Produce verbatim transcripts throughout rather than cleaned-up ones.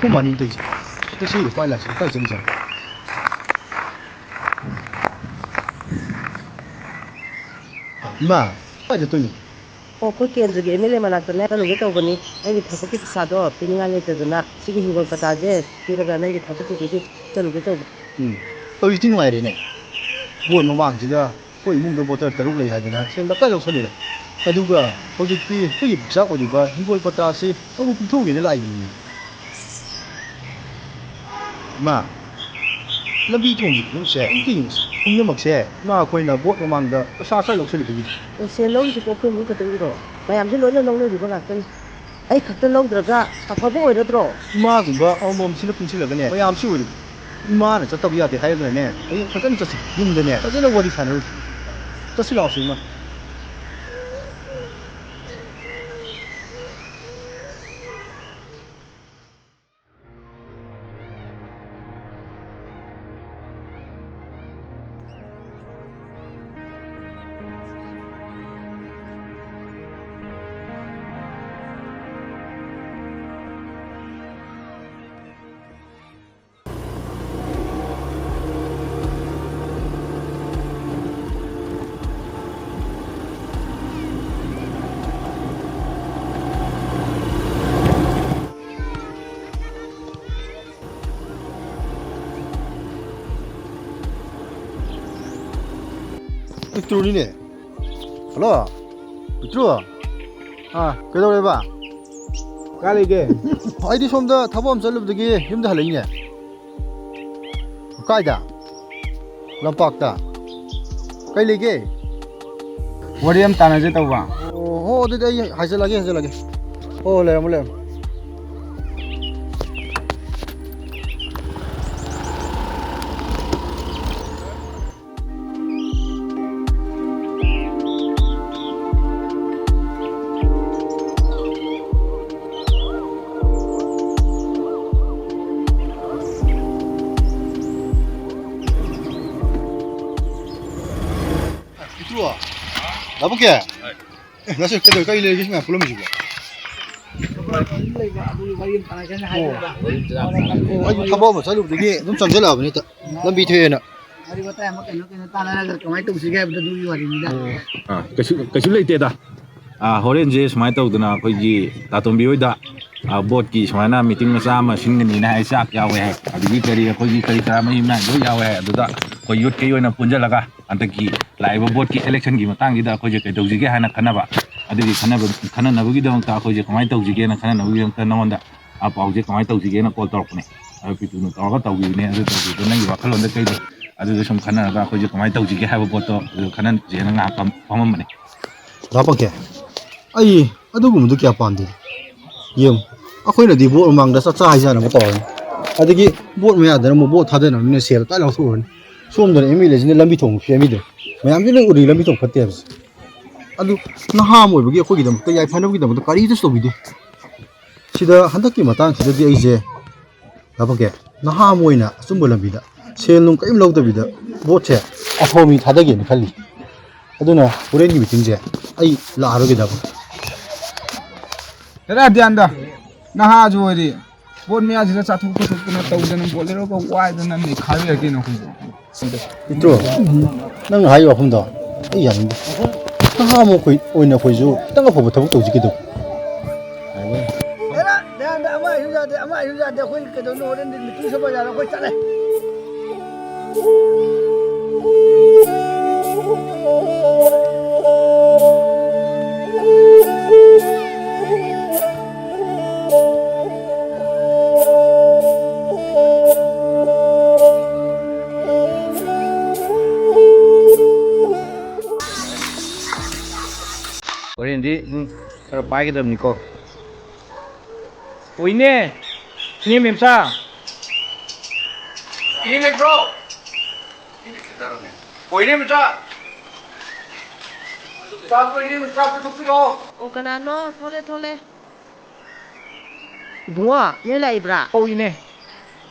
ꯀꯃꯥꯏꯅ ꯇꯧꯔꯤꯁꯦ? ꯁꯤꯗ ꯁꯤ ꯎꯄꯥꯏ ꯂꯥꯛꯁꯤ, ꯀꯥꯏ ꯆꯠꯂꯤꯖꯥꯠꯅꯣ? ꯏꯃꯥ, ꯀꯥꯏ ꯆꯠꯇꯣꯏꯅꯣ? ꯑꯣ, ꯑꯩꯈꯣꯏ ꯀꯦꯟꯗ꯭ꯔꯒꯤ ꯑꯦꯝ ꯑꯦꯜ ꯑꯦ ꯃꯅꯥꯛꯇꯅꯦ ꯆꯠꯂꯨꯒꯦ ꯇꯧꯕꯅꯤ꯫ ꯑꯩꯒꯤ ꯊꯕꯛꯀꯤ ꯄꯩꯁꯥꯗꯣ ꯄꯤꯅꯤꯡꯉꯥꯏ ꯂꯩꯇꯗꯅ ꯁꯤꯒꯤ ꯍꯤꯡꯒꯣꯜ ꯄꯇꯥꯁꯦ ꯄꯤꯔꯒ ꯅꯪꯒꯤ ꯊꯕꯛꯀꯤꯗꯨꯗꯤ ꯆꯠꯂꯨꯒꯦ ꯇꯧꯕ꯫ ꯎꯝ, ꯇꯧꯔꯤꯁꯤꯗꯤ ꯅꯨꯡꯉꯥꯏꯔꯦꯅꯦ꯫ ꯕꯣꯠ ꯃꯃꯥꯡꯁꯤꯗ ꯑꯩꯈꯣꯏ ꯏꯃꯨꯡꯗ ꯚꯣꯇꯔ ꯇꯔꯨꯛ ꯂꯩ ꯍꯥꯏꯗꯅ ꯁꯦꯜ ꯇꯞꯇꯥꯏ ꯂꯧꯁꯜꯂꯨꯔꯦ꯫ ꯑꯗꯨꯒ ꯍꯧꯖꯤꯛꯇꯤ ꯑꯩꯈꯣꯏꯒꯤ ꯄꯩꯁꯥ ꯑꯣꯏꯔꯤꯕ ꯍꯤꯡꯒꯣꯜ ꯄꯇꯥꯁꯤ ꯑꯃꯨꯛ ꯄꯤꯊꯣꯛꯈꯤꯅ ꯂꯥꯛꯏꯅꯤ꯫ ꯏꯃꯥ, ꯂꯝꯕꯤ ꯊꯣꯡꯒꯤ ꯐꯤꯕꯝꯁꯦ ꯑꯝꯇ ꯌꯦꯡꯉꯨꯁꯦ꯫ ꯄꯨꯝꯅꯃꯛꯁꯦ ꯏꯃꯥ ꯑꯩꯈꯣꯏꯅ ꯚꯣꯠ ꯃꯃꯥꯡꯗ ꯄꯩꯁꯥ ꯈꯔ ꯂꯧꯁꯤꯜꯂꯨꯕꯒꯤ꯫ ꯑꯦ, ꯁꯦꯜ ꯂꯧꯔꯤꯁꯤꯕꯨ ꯑꯩꯈꯣꯏ ꯏꯃꯨꯡ ꯈꯛꯇꯪꯒꯤꯔꯣ? ꯃꯌꯥꯝꯁꯦ ꯂꯣꯏꯅ ꯂꯧꯅꯔꯤꯕ ꯉꯥꯛꯇꯅꯤ꯫ ꯑꯩ ꯈꯛꯇ ꯂꯧꯗ꯭ꯔꯒ ꯑꯐꯕ ꯑꯣꯏꯔꯗ꯭ꯔꯣ? ꯏꯃꯥꯒꯨꯝꯕ ꯑꯃꯃꯝꯁꯤꯅ ꯄꯨꯟꯁꯤꯜꯂꯒꯅꯦ, ꯃꯌꯥꯝꯁꯤ ꯑꯣꯏꯔꯤꯕ꯫ ꯏꯃꯥꯅ ꯆꯠꯇꯕ ꯌꯥꯗꯦ ꯍꯥꯏꯔꯒꯅꯦ, ꯍꯌꯦꯡ ꯐꯖꯅ ꯆꯠꯁꯤ꯫ ꯌꯨꯝꯗꯅꯦ ꯐꯖꯅ ꯋꯥꯔꯤ ꯁꯥꯟꯅꯔꯨꯁꯤ꯫ ꯆꯠꯁꯤ ꯂꯥꯛꯑꯣꯁꯤ ꯏꯃꯥ꯫ ꯄꯤꯛꯇ꯭ꯔꯨꯅꯤꯅꯦ꯫ ꯍꯜꯂꯣ, ꯄꯤꯛꯇ꯭ꯔꯨ꯫ ꯑꯥ, ꯀꯩꯗꯧꯔꯦꯕ? ꯀꯥꯏ ꯂꯩꯒꯦ? ꯑꯩꯗꯤ ꯁꯣꯝꯗ ꯊꯕꯛ ꯑꯃ ꯆꯠꯂꯨꯕꯗꯒꯤ ꯌꯨꯝꯗ ꯍꯜꯂꯛꯏꯅꯦ꯫ ꯀꯥꯏꯗ? ꯂꯝꯄꯥꯛꯇ꯫ ꯀꯩ ꯂꯩꯒꯦ? ꯋꯥꯔꯤ ꯑꯃ ꯇꯥꯟꯅꯁꯦ ꯇꯧꯕ꯫ ꯑꯣ, ꯍꯣ, ꯑꯗꯨꯗꯤ ꯑꯩ ꯍꯥꯏꯖꯜꯂꯒꯦ, ꯍꯥꯏꯖꯜꯂꯒꯦ꯫ ꯍꯣ, ꯂꯩꯔꯝꯃꯣ, ꯂꯩꯔꯝꯃꯣ꯫ ꯇ꯭ꯔꯣ? ꯗꯥ ꯄꯨꯡꯀꯦ? ꯑꯦ, ꯉꯁꯤ ꯀꯩꯗꯧ-, ꯀꯩ ꯂꯩꯔꯒꯦ ꯁꯤ ꯃꯌꯥꯝ ꯄꯨꯜꯂꯝꯃꯤꯁꯤꯕꯣ? ꯑꯣ, ꯑꯩꯁꯨ ꯊꯕꯛ ꯑꯃ ꯆꯠꯂꯨꯕꯗꯒꯤ ꯑꯗꯨꯝ ꯆꯪꯁꯤꯜꯂꯛꯑꯕꯅꯤ ꯍꯦꯛꯇ꯫ ꯂꯝꯕꯤ ꯊꯣꯛꯑꯦꯅ꯫ ꯋꯥꯔꯤ ꯋꯥꯇꯥꯏ ꯑꯃ ꯀꯩꯅꯣ ꯀꯩꯅꯣ ꯇꯥꯟꯅꯔꯒ ꯀꯃꯥꯏꯅ ꯇꯧꯁꯤꯒꯦ ꯍꯥꯏꯕꯗꯨ ꯑꯗꯨꯒꯤ ꯋꯥꯔꯤꯅꯤꯗ꯫ ꯑꯥ, ꯀꯩꯁꯨ, ꯀꯩꯁꯨ ꯂꯩꯇꯦꯗ꯫ ꯑꯥ, ꯍꯣꯔꯦꯟꯁꯦ ꯁꯨꯃꯥꯏꯅ ꯇꯧꯗꯅ ꯑꯩꯈꯣꯏꯒꯤ ꯇꯥꯇꯣꯝꯕꯤ ꯍꯣꯏꯗ, ꯑꯥ, ꯕꯣꯠꯀꯤ ꯁꯨꯃꯥꯏꯅ ꯃꯤꯇꯤꯡ ꯃꯆꯥ ꯑꯃ ꯁꯤꯟꯒꯅꯤꯅ ꯍꯥꯏ, ꯆꯥꯛ ꯌꯥꯎꯋꯦ ꯍꯥꯏ, ꯑꯗꯒꯤ ꯀꯔꯤ ꯑꯩꯈꯣꯏꯒꯤ ꯀꯔꯤ ꯀꯔꯥ ꯃꯍꯤ ꯃꯅꯥꯏ ꯂꯣꯏ ꯌꯥꯎꯋꯦ ꯍꯥꯏ꯫ ꯑꯗꯨꯗ ꯑꯩꯈꯣꯏ ꯌꯨꯠꯀꯤ ꯑꯣꯏꯅ ꯄꯨꯟꯁꯤꯜꯂꯒ ꯍꯟꯗꯛꯀꯤ ꯂꯥꯛꯏꯕ ꯕꯣꯠꯀꯤ ꯏꯂꯦꯛꯁꯟꯒꯤ ꯃꯇꯥꯡꯁꯤꯗ ꯑꯩꯈꯣꯏꯁꯦ ꯀꯩꯗꯧꯁꯤꯒꯦ ꯍꯥꯏꯅ ꯈꯟꯅꯕ, ꯑꯗꯨꯒꯤ ꯈꯟꯅꯕ, ꯈꯟꯅꯅꯕꯒꯤꯗꯃꯛꯇ ꯑꯩꯈꯣꯏꯁꯦ ꯀꯃꯥꯏꯅ ꯇꯧꯁꯤꯒꯦꯅ ꯈꯟꯅꯅꯕꯒꯤꯗꯃꯛꯇ ꯅꯉꯣꯟꯗ, ꯑꯥ, ꯄꯥꯎꯁꯦ ꯀꯃꯥꯏꯅ ꯇꯧꯁꯤꯒꯦꯅ ꯀꯣꯜ ꯇꯧꯔꯛꯄꯅꯦ꯫ ꯑꯗꯣ ꯄꯤꯇꯨꯅ ꯇꯧꯔꯒ ꯇꯧꯈꯤꯕꯅꯦ꯫ ꯑꯗꯨ ꯇꯧꯈꯤꯕꯗꯣ ꯅꯪꯒꯤ ꯋꯥꯈꯜꯂꯣꯟꯗ ꯀꯩ ꯂꯩ? ꯑꯗꯨꯗ ꯁꯨꯝ ꯈꯟꯅꯔꯒ ꯑꯩꯈꯣꯏꯁꯦ ꯀꯃꯥꯏꯅ ꯇꯧꯁꯤꯒꯦ ꯍꯥꯏꯕ ꯄꯣꯠꯇꯣ ꯑꯗꯨ ꯈꯟꯅꯁꯦꯅ ꯉꯥꯏꯍꯥꯛ ꯐꯝ-, ꯐꯝꯃꯝꯕꯅꯦ꯫ ꯂꯥꯛꯄꯛꯀꯦ꯫ ꯑꯩ ꯑꯗꯨꯒꯨꯝꯕꯗꯨ ꯀꯌꯥ ꯄꯥꯝꯗꯦ꯫ ꯌꯦꯡꯉꯨ, ꯑꯩꯈꯣꯏꯅꯗꯤ ꯚꯣꯠ ꯃꯃꯥꯡꯗ ꯆꯥꯛꯆꯥ ꯍꯩꯖꯥꯟꯅꯕ ꯇꯧꯔꯅꯤ, ꯑꯗꯒꯤ ꯚꯣꯠ ꯃꯌꯥꯗꯅ ꯑꯃꯨꯛ ꯚꯣꯠ ꯊꯥꯗꯅꯕꯅꯤꯅ ꯁꯦꯜ ꯇꯥꯏ ꯂꯧꯊꯣꯛꯎꯔꯅꯤ꯫ ꯁꯣꯝꯗꯅ ꯑꯦꯝ ꯑꯦꯜ ꯑꯦꯁꯤꯅ ꯂꯝꯕꯤ ꯊꯣꯡ ꯁꯦꯝꯃꯤꯗꯣ ꯃꯌꯥꯝꯁꯤ ꯂꯣꯏ ꯎꯔꯤ, ꯂꯝꯕꯤ ꯊꯣꯡ ꯐꯠꯇꯦ ꯍꯥꯏꯕꯁꯦ꯫ ꯑꯗꯨ ꯅꯍꯥ ꯑꯃ ꯑꯣꯏꯕꯒꯤ ꯑꯩꯈꯣꯏꯒꯤꯗꯃꯛꯇ ꯌꯥꯏꯐꯅꯕꯒꯤꯗꯃꯛꯇ ꯀꯔꯤꯗꯁꯨ ꯇꯧꯕꯤꯗꯦ꯫ ꯁꯤꯗ ꯍꯟꯗꯛꯀꯤ ꯃꯇꯥꯡꯁꯤꯗꯗꯤ ꯑꯩꯁꯦ ꯂꯥꯛꯄꯛꯀꯦ, ꯅꯍꯥ ꯑꯃ ꯑꯣꯏꯅ ꯑꯆꯨꯝꯕ ꯂꯝꯕꯤꯗ ꯁꯦꯜ ꯅꯨꯡ ꯀꯔꯤꯝ ꯂꯧꯗꯕꯤꯗ ꯚꯣꯠꯁꯦ ꯑꯐꯕ ꯃꯤ ꯊꯥꯗꯒꯦꯅ ꯈꯜꯂꯤ꯫ ꯑꯗꯨꯅ ꯍꯣꯔꯦꯟꯒꯤ ꯃꯤꯇꯤꯡꯁꯦ ꯑꯩ ꯂꯥꯛꯑꯔꯣꯏꯒꯦ ꯗꯥ ꯄꯨꯡꯀꯦ꯫ ꯍꯦꯔꯥ ꯗ꯭ꯌꯥꯟꯗ, ꯅꯍꯥꯁꯨ ꯑꯣꯏꯔꯤ, ꯕꯣꯠ ꯃꯌꯥꯁꯤꯗ ꯆꯥꯊꯣꯛ ꯈꯣꯠꯇꯣꯛꯇꯅ ꯇꯧꯗꯅ ꯕꯣꯠ ꯂꯦꯔꯣꯒ ꯋꯥꯏꯗꯅ ꯅꯩꯈꯥꯏꯕ ꯌꯥꯏ ꯀꯩꯅꯣ ꯑꯩꯈꯣꯏꯁꯨ꯫ ꯏꯇ꯭ꯔꯣ, ꯅꯪ ꯍꯥꯏꯔꯤꯕ ꯋꯥꯐꯝꯗꯣ ꯑꯩ ꯌꯥꯅꯤꯡꯗꯦ꯫ ꯅꯍꯥ ꯑꯃ ꯑꯩꯈꯣꯏ ꯑꯣꯏꯅ ꯑꯩꯈꯣꯏꯁꯨ ꯈꯤꯇꯪ ꯑꯐꯕ ꯊꯕꯛ ꯇꯧꯁꯤ ꯀꯩꯗꯧ? ꯍꯦꯔꯥ, ꯅꯌꯥꯝꯕ ꯑꯃ ꯍꯥꯏꯁꯨ ꯌꯥꯗꯦ, ꯑꯃ ꯍꯥꯏꯁꯨ ꯌꯥꯗꯦ꯫ ꯑꯩꯈꯣꯏ ꯀꯩꯗꯧꯅꯤ? ꯍꯣꯔꯦꯟꯗꯤ ꯃꯤꯇꯤꯡ ꯁꯦꯝꯕ ꯌꯥꯔꯣꯏ꯫ ꯑꯩꯈꯣꯏ ꯆꯠꯂꯦ꯫ ꯍꯣꯔꯦꯟꯗꯤ ꯎꯝ ꯈꯔ ꯄꯥꯏꯒꯗꯕꯅꯤꯀꯣ꯫ ꯑꯣꯏꯅꯦ꯫ ꯏꯅꯦ ꯃꯦꯝꯆꯥ꯫ ꯏꯅꯦ ꯂꯩꯕ꯭ꯔꯣ? ꯑꯣꯏꯅꯦ ꯃꯦꯝꯆꯥ꯫ ꯆꯥꯛꯇꯣ ꯏꯅꯦ ꯃꯦꯝꯆꯥ ꯄꯨꯊꯣꯛꯄꯤꯔꯛꯑꯣ꯫ ꯑꯣ, ꯀꯅꯥꯅꯣ? ꯊꯣꯛꯂꯦ, ꯊꯣꯛꯂꯦ꯫ ꯏꯕꯨꯡꯉꯣ, ꯅꯣꯏ ꯂꯥꯛꯏꯕ꯭ꯔꯥ? ꯑꯧ, ꯏꯅꯦ꯫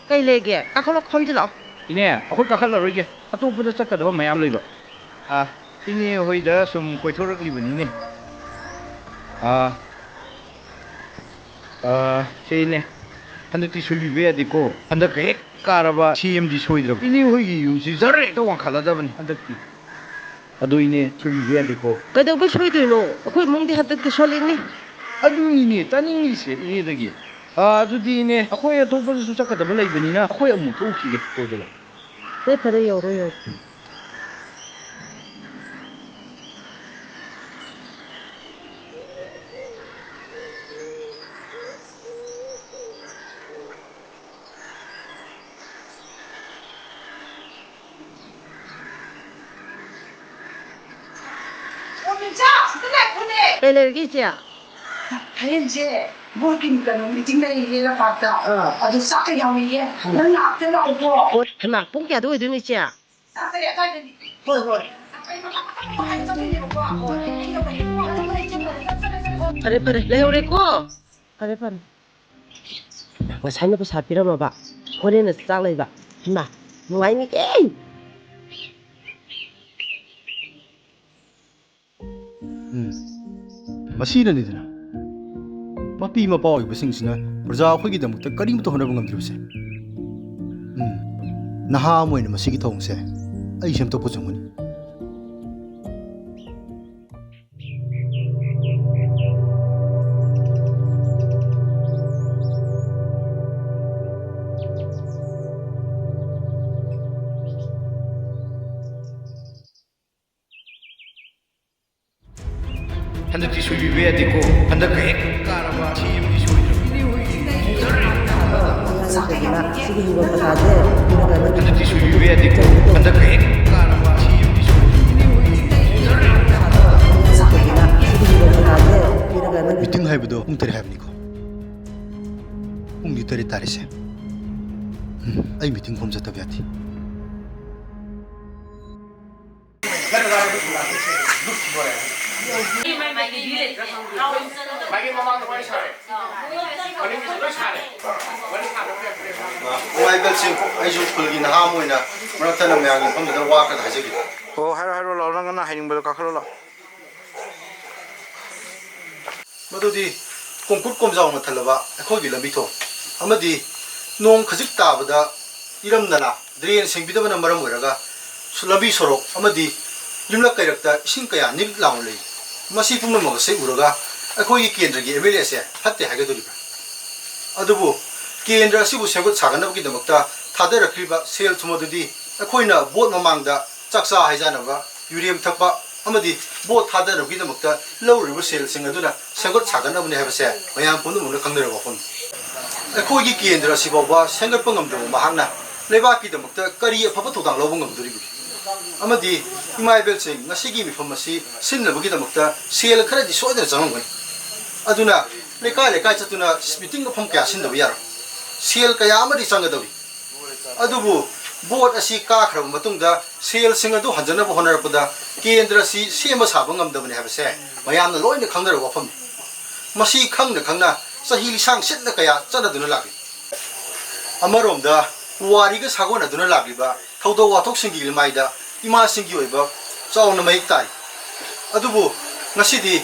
ꯀꯩ ꯂꯩꯒꯦ? ꯀꯥꯈꯠꯂꯣ, ꯐꯝꯁꯤꯜꯂꯛꯑꯣ꯫ ꯏꯅꯦ, ꯑꯩꯈꯣꯏ ꯀꯥꯈꯠꯂꯔꯣꯏꯒꯦ꯫ ꯑꯇꯣꯞꯄꯗ ꯆꯠꯀꯗꯕ ꯃꯌꯥꯝ ꯂꯩꯕ꯫ ꯑꯥ, ꯏꯅꯦ ꯍꯣꯏꯗ ꯁꯨꯝ ꯀꯣꯏꯊꯣꯔꯛꯂꯤꯕꯅꯤꯅꯦ꯫ ꯑꯥ, ꯑꯥ, ꯁꯤꯅꯦ꯫ ꯍꯟꯗꯛꯇꯤ ꯁꯣꯏꯕꯤꯕ ꯌꯥꯗꯦꯀꯣ꯫ ꯍꯟꯗꯛ ꯍꯦꯛ ꯀꯥꯔꯕ ꯁꯤ ꯑꯦꯝꯗꯤ ꯁꯣꯏꯗ꯭ꯔꯕ꯫ ꯏꯅꯦ ꯍꯣꯏꯒꯤ ꯌꯨꯝꯁꯤ ꯖꯔ ꯍꯦꯛꯇ ꯋꯥꯡꯈꯠꯂꯗꯕꯅꯤ ꯍꯟꯗꯛꯇꯤ꯫ ꯑꯗꯨ ꯏꯅꯦ ꯁꯣꯏꯕꯤꯕ ꯌꯥꯗꯦꯀꯣ꯫ ꯀꯩꯗꯧꯕꯩ ꯁꯣꯏꯗꯣꯏꯅꯣ? ꯑꯩꯈꯣꯏ ꯏꯃꯨꯡꯗꯤ ꯍꯟꯗꯛꯇꯤ ꯁꯣꯜꯂꯤꯅꯤ꯫ ꯑꯗꯨꯅꯤꯅꯦ ꯇꯥꯅꯤꯡꯉꯤꯁꯦ ꯏꯅꯦꯗꯒꯤ꯫ ꯑꯥ, ꯑꯗꯨꯗꯤ ꯏꯅꯦ, ꯑꯩꯈꯣꯏ ꯑꯇꯣꯞꯄꯗꯁꯨ ꯆꯠꯀꯗꯕ ꯂꯩꯕꯅꯤꯅ ꯑꯩꯈꯣꯏ ꯑꯃꯨꯛ ꯊꯣꯛꯎꯈꯤꯒꯦ ꯀꯣꯏꯕꯗ꯫ ꯐꯔꯦ, ꯐꯔꯦ, ꯌꯧꯔꯣ, ꯌꯧꯔꯣ꯫ ꯑꯣ, ꯃꯦꯝꯆꯥ, ꯑꯝꯇ ꯉꯥꯏꯈꯣꯅꯦ꯫ ꯀꯩ ꯂꯩꯔꯒꯦ, ꯏꯆꯦ? ꯍꯌꯦꯡꯁꯦ ꯕꯣꯔꯗꯀꯤ ꯀꯩꯅꯣ ꯃꯤꯇꯤꯡ ꯂꯩꯌꯦ ꯂꯝꯄꯥꯛꯇ꯫ ꯑꯥ꯫ ꯑꯗꯨ ꯆꯥꯛꯀ ꯌꯥꯎꯏꯌꯦ꯫ ꯅꯪ ꯉꯥꯛꯇ ꯂꯥꯛꯎꯀꯣ꯫ ꯍꯣꯏ, ꯍꯩꯃꯥ, ꯄꯨꯡ ꯀꯌꯥꯗ ꯑꯣꯏꯗꯣꯏꯅꯣ, ꯏꯆꯦ? ꯆꯥꯛ ꯀꯔꯤ ꯑꯗꯥꯏꯗꯅꯤ? ꯍꯣꯏ, ꯍꯣꯏ꯫ ꯐꯔꯦ, ꯐꯔꯦ, ꯂꯩꯍꯧꯔꯦꯀꯣ꯫ ꯐꯔꯦ, ꯐꯔꯦ꯫ ꯉꯁꯥꯏꯅ ꯄꯩꯁꯥ ꯄꯤꯔꯝꯃꯕ, ꯍꯣꯔꯦꯟꯅ ꯆꯥꯛ ꯂꯩꯕ꯫ ꯏꯃꯥ, ꯅꯨꯡꯉꯥꯏꯅꯤꯍꯦ꯫ ꯎꯝ꯫ ꯃꯁꯤꯅꯅꯤꯗꯅ ꯃꯄꯤ ꯃꯄꯥ ꯑꯣꯏꯕꯁꯤꯡꯁꯤꯅ ꯄ꯭ꯔꯖꯥ ꯑꯩꯈꯣꯏꯒꯤꯗꯃꯛꯇ ꯀꯔꯤꯃꯠꯇ ꯍꯣꯠꯅꯕ ꯉꯝꯗ꯭ꯔꯤꯕꯁꯦ꯫ ꯎꯝ꯫ ꯅꯍꯥ ꯑꯃ ꯑꯣꯏꯅ ꯃꯁꯤꯒꯤ ꯊꯧꯑꯣꯡꯁꯦ ꯑꯩ ꯁꯦꯝꯗꯣꯛꯄ ꯆꯨꯝꯒꯅꯤ꯫ ꯍꯟꯗꯛꯇꯤ ꯁꯣꯏꯕꯤꯕ ꯌꯥꯗꯦꯀꯣ꯫ ꯍꯟꯗꯛ ꯍꯦꯛ ꯀꯥꯔꯕ ꯁꯤ ꯑꯦꯝꯗꯤ ꯁꯣꯏꯗ꯭ꯔꯕꯅꯤ꯫ ꯍꯟꯗꯛꯇꯤ ꯁꯣꯏꯕꯤꯕ ꯌꯥꯗꯦꯀꯣ꯫ ꯍꯟꯗꯛ ꯍꯦꯛ ꯀꯥꯔꯕ ꯁꯤ ꯑꯦꯝꯗꯤ ꯁꯣꯏꯗ꯭ꯔꯕꯅꯤ꯫ ꯃꯤꯇꯤꯡ ꯍꯥꯏꯕꯗꯣ ꯄꯨꯡ ꯇꯔꯦꯠ ꯍꯥꯏꯕꯅꯤꯀꯣ꯫ ꯄꯨꯡꯗꯤ ꯇꯔꯦꯠ ꯇꯥꯔꯤꯁꯦ꯫ ꯎꯝ, ꯑꯩ ꯃꯤꯇꯤꯡ ꯈꯣꯝ ꯆꯠꯇꯕ ꯌꯥꯗꯦ꯫ ꯅꯨꯡꯉꯥꯏꯕꯦꯜꯁꯤꯡ, ꯑꯩꯁꯨ ꯈꯨꯜꯒꯤ ꯅꯍꯥ ꯑꯃ ꯑꯣꯏꯅ ꯃꯔꯛ ꯊꯠꯅ ꯃꯌꯥꯝꯒꯤ ꯃꯐꯝꯗꯨꯗ ꯋꯥ ꯈꯔ ꯍꯥꯏꯖꯒꯦ꯫ ꯑꯣ, ꯍꯥꯏꯔꯣ, ꯍꯥꯏꯔꯣ, ꯂꯥꯎ, ꯅꯪ ꯅ ꯍꯥꯏꯅꯤꯡꯕꯗꯣ ꯀꯥꯈꯠꯂꯣ ꯂꯥꯎ꯫ ꯃꯗꯨꯗꯤ ꯀꯣꯡꯀꯨꯠ ꯀꯣꯝꯖꯥꯎꯅ ꯊꯜꯂꯕ ꯑꯩꯈꯣꯏꯒꯤ ꯂꯝꯕꯤ ꯊꯣꯡ ꯑꯃꯗꯤ ꯅꯣꯡ ꯈꯖꯤꯛ ꯇꯥꯕꯗ ꯏꯔꯝ ꯅꯂꯥ, drain ꯁꯦꯡꯕꯤꯗꯕꯅ ꯃꯔꯝ ꯑꯣꯏꯔꯒ ꯁꯨ-, ꯂꯝꯕꯤ ꯁꯣꯔꯣꯛ ꯑꯃꯗꯤ ꯌꯨꯝꯂꯛ ꯀꯩꯔꯛꯇ ꯏꯁꯤꯡ ꯀꯌꯥ ꯅꯤꯛ ꯂꯥꯎꯅ ꯂꯩ꯫ ꯃꯁꯤ ꯄꯨꯝꯅꯃꯛ ꯑꯁꯤ ꯎꯔꯒ ꯑꯩꯈꯣꯏꯒꯤ ꯀꯦꯟꯗ꯭ꯔꯒꯤ MLA ꯑꯁꯦ ꯐꯠꯇꯦ ꯍꯥꯏꯒꯗꯣꯔꯤꯕ꯭ꯔꯥ? ꯑꯗꯨꯕꯨ ꯀꯦꯟꯗ꯭ꯔ ꯑꯁꯤꯕꯨ ꯁꯦꯝꯒꯠ ꯁꯥꯒꯠꯅꯕꯒꯤꯗꯃꯛꯇ ꯊꯥꯗꯔꯛꯈ꯭ꯔꯤꯕ ꯁꯦꯜ ꯊꯨꯝ ꯑꯗꯨꯗꯤ ꯑꯩꯈꯣꯏꯅ vote ꯃꯃꯥꯡꯗ ꯆꯥꯛꯆꯥ ꯍꯩꯖꯥꯟꯅꯕ, ꯌꯨꯔꯦꯝ ꯊꯛꯄ ꯑꯃꯗꯤ vote ꯊꯥꯗꯅꯕꯒꯤꯗꯃꯛꯇ ꯂꯧꯔꯤꯕ ꯁꯦꯜꯁꯤꯡ ꯑꯗꯨꯅ ꯁꯦꯝꯒꯠ ꯁꯥꯒꯠꯅꯕꯅꯤ ꯍꯥꯏꯕꯁꯦ ꯃꯌꯥꯝ ꯄꯨꯝꯅꯃꯛꯅ ꯈꯪꯅꯔꯕ ꯋꯥꯐꯝꯅꯤ꯫ ꯑꯩꯈꯣꯏꯒꯤ ꯀꯦꯟꯗ꯭ꯔ ꯑꯁꯤ ꯐꯥꯎꯕ ꯁꯦꯝꯒꯠꯄ ꯉꯝꯗꯕ ꯃꯍꯥꯛꯅ ꯂꯩꯕꯥꯛꯀꯤꯗꯃꯛꯇ ꯀꯔꯤ ꯑꯐꯕ ꯊꯧꯗꯥꯡ ꯂꯧꯕ ꯉꯝꯗꯣꯔꯤꯕꯒꯦ? ꯑꯃꯗꯤ ꯏꯃꯥ ꯏꯕꯦꯜꯁꯤꯡ, ꯉꯁꯤꯒꯤ ꯃꯤꯐꯝ ꯑꯁꯤ ꯁꯤꯟꯅꯕꯒꯤꯗꯃꯛꯇ ꯁꯦꯜ ꯈꯔꯗꯤ ꯁꯣꯏꯗꯅ ꯆꯪꯉꯝꯒꯅꯤ꯫ ꯑꯗꯨꯅ ꯂꯩꯀꯥꯏ ꯂꯩꯀꯥꯏ ꯆꯠꯇꯨꯅ meeting ꯃꯐꯝ ꯀꯌꯥ ꯁꯤꯟꯗꯕ ꯌꯥꯔꯣꯏ꯫ ꯁꯦꯜ ꯀꯌꯥ ꯑꯃꯗꯤ ꯆꯪꯒꯗꯧꯔꯤ꯫ ꯑꯗꯨꯕꯨ vote ꯑꯁꯤ ꯀꯥꯈ꯭ꯔꯕ ꯃꯇꯨꯡꯗ ꯁꯦꯜꯁꯤꯡ ꯑꯗꯨ ꯍꯟꯖꯅꯕ ꯍꯣꯠꯅꯔꯛꯄꯗ ꯀꯦꯟꯗ꯭ꯔ ꯑꯁꯤ ꯁꯦꯝꯕ ꯁꯥꯕ ꯉꯝꯗꯕꯅꯤ ꯍꯥꯏꯕꯁꯦ ꯃꯌꯥꯝꯅ ꯂꯣꯏꯅ ꯈꯪꯅꯔꯕ ꯋꯥꯐꯝꯅꯤ꯫ ꯃꯁꯤ ꯈꯪꯅ ꯈꯪꯅ ꯆꯍꯤ ꯂꯤꯁꯥꯡ ꯁꯤꯠꯅ ꯀꯌꯥ ꯆꯠꯅꯗꯨꯅ ꯂꯥꯛꯂꯤ꯫ ꯑꯃꯔꯣꯝꯗ ꯄꯨꯋꯥꯔꯤꯒ ꯁꯥꯒꯣꯟꯅꯗꯨꯅ ꯂꯥꯛꯂꯤꯕ ꯊꯧꯗꯣꯛ ꯋꯥꯊꯣꯛꯁꯤꯡꯒꯤ ꯂꯃꯥꯏꯗ ꯏꯃꯥꯁꯤꯡꯒꯤ ꯑꯣꯏꯕ ꯆꯥꯎꯅ ꯃꯌꯦꯛ ꯇꯥꯏ꯫ ꯑꯗꯨꯕꯨ ꯉꯁꯤꯗꯤ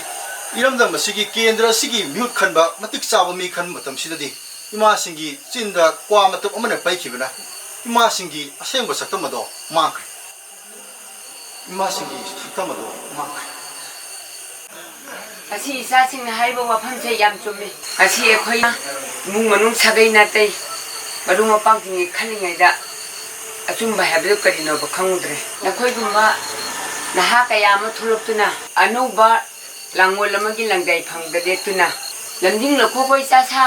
ꯏꯔꯝꯗꯝ ꯑꯁꯤꯒꯤ ꯀꯦꯟꯗ꯭ꯔ ꯑꯁꯤꯒꯤ ꯃꯤꯍꯨꯠ ꯈꯟꯕ ꯃꯇꯤꯛ ꯆꯥꯕ ꯃꯤ ꯈꯟꯕ ꯃꯇꯝꯁꯤꯗꯗꯤ ꯏꯃꯥꯁꯤꯡꯒꯤ ꯆꯤꯟꯗ ꯀ꯭ꯋꯥ ꯃꯇꯞ ꯑꯃꯅ ꯄꯩꯈꯤꯕꯅ ꯏꯃꯥꯁꯤꯡꯒꯤ ꯑꯁꯦꯡꯕ ꯁꯛꯇꯝ ꯑꯗꯣ ꯃꯥꯡꯈ꯭ꯔꯦ꯫ ꯏꯃꯥꯁꯤꯡꯒꯤ ꯁꯛꯇꯝ ꯑꯗꯣ ꯃꯥꯡꯈ꯭ꯔꯦ꯫ ꯉꯁꯤ ꯏꯆꯥꯁꯤꯡꯅ ꯍꯥꯏꯔꯤꯕ ꯋꯥꯐꯝꯁꯦ ꯌꯥꯝ ꯆꯨꯝꯃꯤ꯫ ꯉꯁꯤ ꯑꯩꯈꯣꯏꯅ ꯏꯃꯨꯡ ꯃꯅꯨꯡ ꯁꯥꯒꯩ ꯅꯥꯇꯩ, ꯃꯔꯨꯞ ꯃꯄꯥꯡꯁꯤꯡꯒꯤ ꯈꯜꯂꯤꯉꯩꯗ ꯑꯆꯨꯝꯕ ꯍꯥꯏꯕꯗꯨ ꯀꯔꯤꯅꯣꯕ ꯈꯪꯉꯨꯗ꯭ꯔꯦ꯫ ꯅꯈꯣꯏꯒꯨꯝꯕ ꯅꯍꯥ ꯀꯌꯥ ꯑꯃ ꯊꯣꯛꯂꯛꯇꯨꯅ ꯑꯅꯧꯕ ꯂꯥꯡꯑꯣꯜ ꯑꯃꯒꯤ ꯂꯪꯗꯥꯏ ꯐꯪꯗ ꯂꯦꯞꯇꯨꯅ ꯂꯝꯖꯤꯡꯂꯛꯈꯣꯀꯣ ꯏꯆꯥꯁꯥ꯫